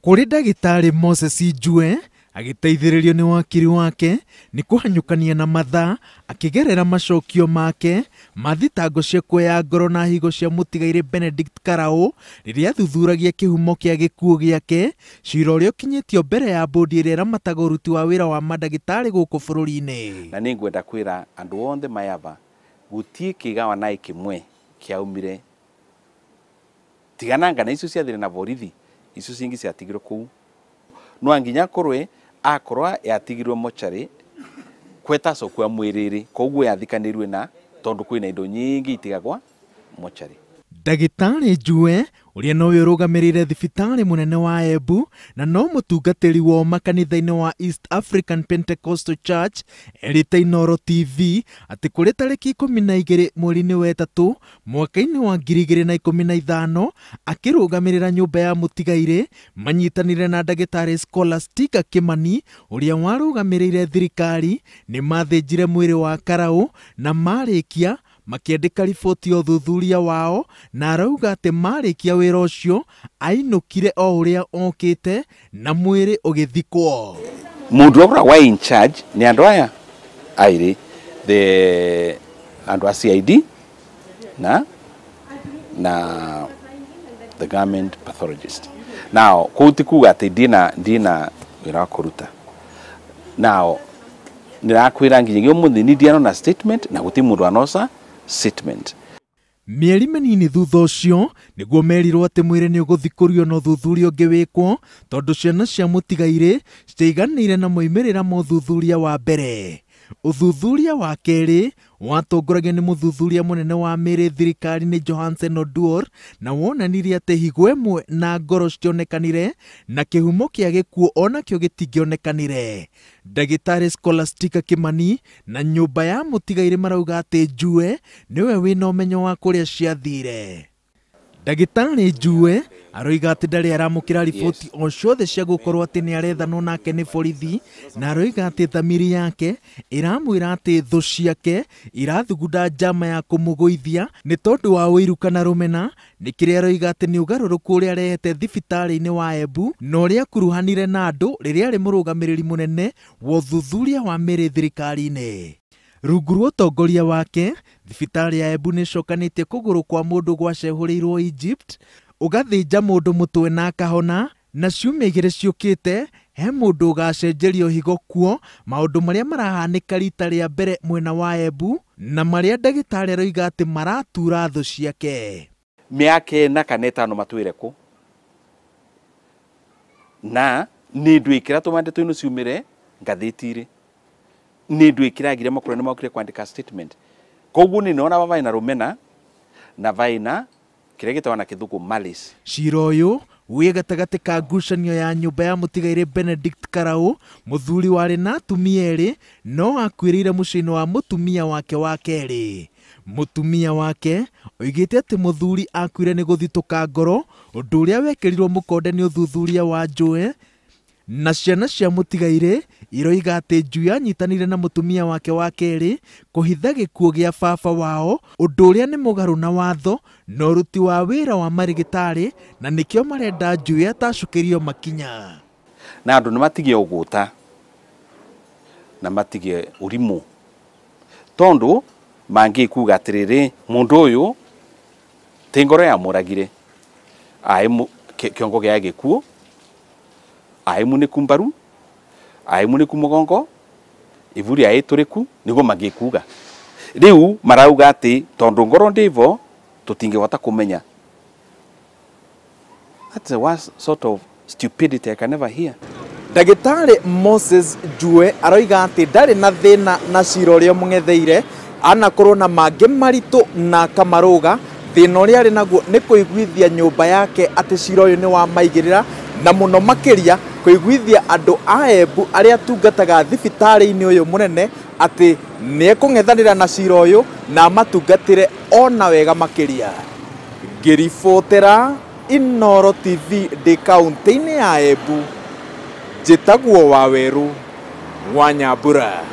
Kũrĩ ndagĩtarĩ Moses Njue agĩteithĩrĩrio nĩ wakiri wake nĩ kũhanyũkania na mathaa akĩgerera macokio make ma thitango cia kuoya ngoro na higo cia mũtigairĩ Benedict Karau rĩrĩa athuthuragia kĩhumo kĩa gĩkuũ gĩake, cira ũrĩa ũkinyĩtio mbere ya bodi ĩrĩa ĩramataga ũruti wa wĩra wa mandagĩtarĩ gũkũ bũrũri-inĩ. Na nĩngwenda kwĩra andũ othe mayaba gũtiĩ kĩgawa na kĩmwe kĩaumire tigananga na icio ciathire na borithi icio cingi ciatigirwo kũu no nginya korwe akorwa yatigirwo mochari kwetaco kwa mwiriri koguo yathikanirwe na tondu kwina indo nyingi itigagwa mochari. Ndagĩtarĩ Njue ũrĩa nowe ũrũgamĩrĩire thibitarĩ mũnene wa Embu na no mũtungatĩri wa makanitha-inĩ wa East African Pentecostal Church erĩte Inooro TV atĩ kũrĩ tarĩki 12 mweri-inĩ wa 3 mwaka-inĩ wa 2015 akĩrũgamĩrĩra nyũmba ya mũtigairĩ manyitanĩire na ndagĩtarĩ Scholastica Kimani ũrĩa warũgamĩrĩire thirikari nĩ mathĩnjire mwĩrĩ wa Karau na marĩkia makiandĩka riboti ya ũthuthuria wao na arauga atĩ marĩkia wĩra ũcio ainũkire o ũrĩa okĩte na mwĩrĩ ũgĩthikwo. Mũndũ ũrĩa wa in charge nĩ andũ aya airĩ the andũ a CID na the government pathologist. Now kũu ti kuga atĩ ndina wĩra wa kũruta. Now nĩrakwĩra nginyagia ũmũthĩ ni ndianona statement na gũtirĩ mũndũ anoca statement. Mĩeri mĩnini thutha ũcio nĩguo merirwo atĩ mwĩrĩ nĩ ũgũthikũrio na ũthuthuria ũngĩ wĩkwo tondũ ciana cia mũtigairĩ citiaiganĩire na moimĩrĩra ma ũthuthuria wa mbere. Ũthuthuria wa kerĩ watongoragio nĩ mũthuthuria mũnene wa mĩrĩ thirikari-inĩ Johansen Oduor na wonanirie atĩ higo ĩmwe na ngoro citionekanire na kĩhumo kĩa gĩkuũ onakĩo gĩtingĩonekanire. Ndagĩtarĩ Scholastica Kimani na nyũmba ya mũtigairĩ marauga atĩ Njue nĩwe wĩna ũmenyo wa kũrĩa ciathire. Ndagĩtarĩ Njue aroiga atĩ ndarĩ aramũkĩra riboti o ciothe cia gũkorwo atĩ nĩ arethanwo nake nĩ borithi na aroiga atĩ thamiri yake ĩramwĩra atĩ thũ ciake irathugunda njama ya kũmũgũithia nĩ tondũ wa ũiru kana rũmena nĩ kĩrĩa aroiga atĩ nĩ ũgarũrũku ũrĩa arehete thibitarĩ-inĩ wa Embu na ũrĩa akuruhanire na andũ rĩrĩa arĩ mũrũgamĩrĩri mũnene wa ũthuthuria wa mĩrĩ thirikari-inĩ. Rungu rwa ũtongoria wake thibitarĩ ya Embu nĩĩcokanĩtie kũgũrũ kwa mũndũ gwacehũrĩirwo Egypt ũgathĩnja mũndũ mũtwe na akahona na ciumia igĩrĩ ciũkĩte he mũndũ ũgacenjerio higo kuo maũndũ marĩa marahanĩka rita rĩa mbere mwena wa Embu na marĩa ndagĩtarĩ aroiga atĩ maratura thũ ciake. Mĩaka 4 kana 5 matwĩre kũ na nĩ ndwĩkĩra tũmande tũinũ ciumĩre ngathĩti-rĩ nĩ ndwĩkĩragire makũrĩa nĩ mokire kwandĩka statement koguo nĩ nona vaina rũmena na vaina kĩrĩa gĩtagwo na kĩthũngũ malice. Cira ũyũ wĩ gatagatĩ ka ngucanio ya nyũmba ya mũtigairĩ Benedict Karau mũthuri warĩ na atumia erĩ no akuĩrĩire mũciĩ-inĩ wa mũtumia wake wa kerĩ. Mũtumia wake oigĩte atĩ mũthuri akuire nĩ gũthitũka ngoro ũndũ ũrĩa wekĩrirwo mũkonde nĩ ũthuthuria wa Njue na ciana cia mũtigairĩ iroiga atĩ Njue anyitanĩire na mũtumia wake wa kerĩ kũhitha gĩkuũ gĩa baba wao ũndũ ũrĩa nĩ mũgarũ na watho na ũruti wa wĩra wa marĩgĩtarĩ na nĩkĩo marenda Njue atacũkĩrio makinya. Na andũ nĩ matigie ũgũta na matigie ũrimũ tondũ mangĩkuga atĩrĩrĩ mũndũ ũyũ ti ngoro yamũragire aĩ kĩongo gĩa gĩkuũ aĩ muniku mbaru aĩ muniku mũgongo iburi aĩ tũrĩku nĩguo mangĩkuga. Rĩu marauga atĩ tondũ ngoro ndĩvo tũtingĩhota kũmenya. That's the worst sort of stupidity I can ever hear. Ndagĩtarĩ Moses Njue aroiga atĩ ndarĩ na thĩna na cira ũrĩa mũng'etheire anakorwo na mangĩ maritũ na akamarũga thĩna ũrĩa arĩ naguo nĩ kũiguithia nyũmba yake atĩ cira ũyũ nĩ wa maigĩrĩra na mũno makĩria kũiguithia andũ a Embu arĩa atungataga thibitarĩ-inĩ ũyũ mũnene atĩ nĩekũng'ethanĩra na cira ũyũ na amatungatĩre ona wega makĩria. Ngĩribotera Inooro TV ndĩ kaũntĩ-inĩ ya Embu njĩtagwo Wawerũ wa Nyambura.